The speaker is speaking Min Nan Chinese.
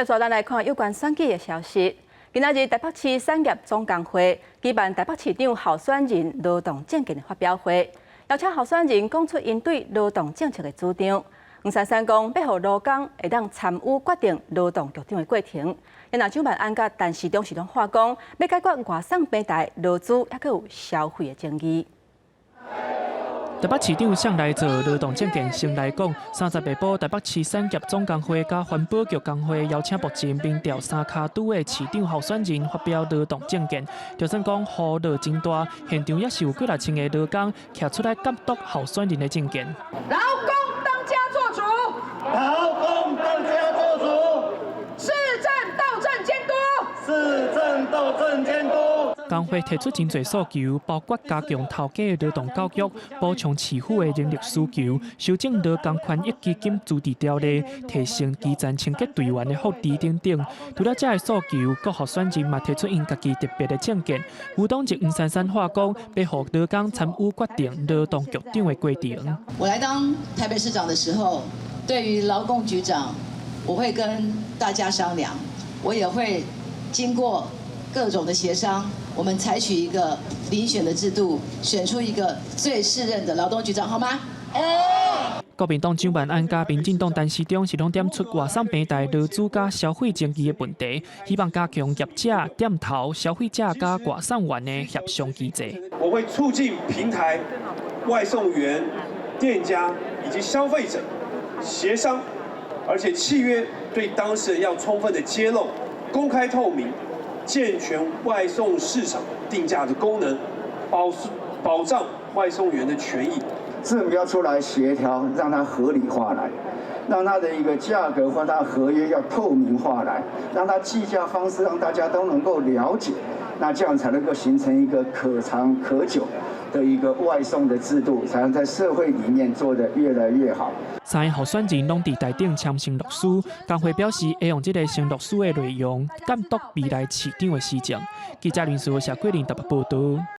接著咱來看有關選舉的消息。今仔日台北市產業總工會舉辦台北市長候選人勞動政見的發表會，邀請候選人講出𪜶對勞動政策的主張。黃珊珊講，欲予勞工會當參與決定勞動局長的過程。若蔣萬安佮陳時中是攏喊講，欲解決外送平台勞資猶閣有消費的爭議。台北市長上來做勞動政見先來講，30下晡台北市產業總工會佮環保局工會邀請目前民調三跤拄的市長候選人發表勞動政見。就算講雨落真大，現場也是有幾若千個勞工徛出來監督候選人的政見。勞工當家作主，勞工當家作主，市政鬥爭監督，市政鬥爭監督。工會提出真濟訴求，包括加強頭家的勞動教育、補充市府的人力需求、修正勞工權益基金自治條例、提升基層清潔隊員的福利等等。除了這个訴求，各候選人嘛提出𪜶家己特別的政見。無黨籍黃珊珊話講，欲予勞工參與決定勞動局長的過程。我來當台北市長的時候，對於勞工局長，我會跟大家商量，我也會經過各種的協商。我們採取一個遴選的制度，選出一個最適任的勞動局長，好嗎？國民黨蔣萬安佮民進黨陳時中是攏點出外送平台勞資佮消費爭議的問題，希望加強業者、店頭、消費者佮外送員的協商機制。我會促進平台、外送員、店家以及消費者協商，而且契約對當事人要充分的揭露、公開透明。健全外送市場定價的功能，保障外送員的權益。政府要出來協調，讓它合理化來，讓它的一個價格或它合約要透明化來，讓它計價方式讓大家都能夠了解，那這樣才能夠形成一個可長可久的一個外送的制度，才能在社會裡面做得越來越好。三个候選人攏佇台頂簽承諾書，工會表示會用這个承諾書的內容監督未來市長的施政。記者林書謝桂林台北報導。